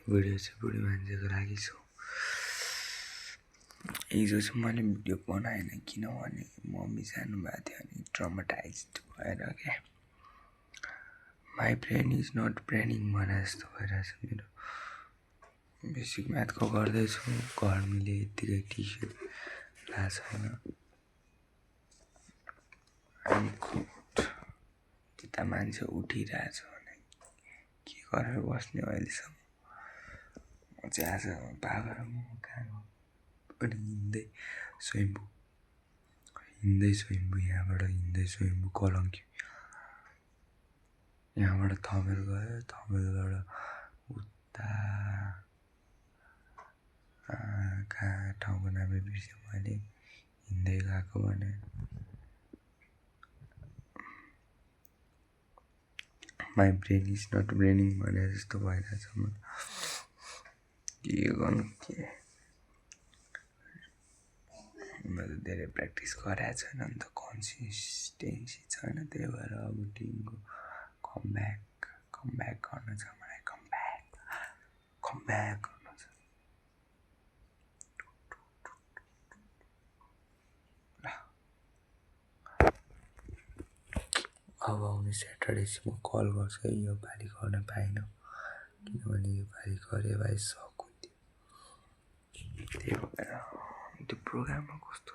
Video चाहिँ बुढी मान्छेको लागि छ। हिजो चाहिँ मैले भिडियो बनाएन किनभने मम्मी जानुभएको थियो अनि ट्रमाटाइज्ड भएर क्या। माई ब्रेन इज नट ब्रेनिङ भने जस्तो भइरहेछ मेरो। बेसिक म्याथको गर्दैछु, घर मिले यत्तिकै टी सर्ट लाएको छैन। त्यता मान्छे उठिरहेछ भने के गरेर बस्ने अहिलेसम्म। म चाहिँ आज बाबा र म कहाँ अनि हिँड्दै स्वयम्भू यहाँबाट हिँड्दै स्वयम्भू कलङ्की, यहाँबाट थमेल गयो, थमेलबाट उता कहाँ ठाउँको नामै बिर्सेँ मैले, हिँड्दै गएको भने माई ब्रेन इज नट ब्रेनिङ भने जस्तो भइरहेछ मलाई। के गर्नु के मैले धेरै प्र्याक्टिस गरेको छैन नि त, कन्सिस्टेन्सी छैन, त्यही भएर अब टिमको कमब्याक गर्नु छ मलाई। कमब्याक गर्नु छ। अब आउने स्याटरडे चाहिँ म कल गर्छु है। यो पालि गर्न पाइनँ किनभने यो पालि गरे भए सक हुन्थ्यो। त्यही भएर त्यो प्रोग्राममा कस्तो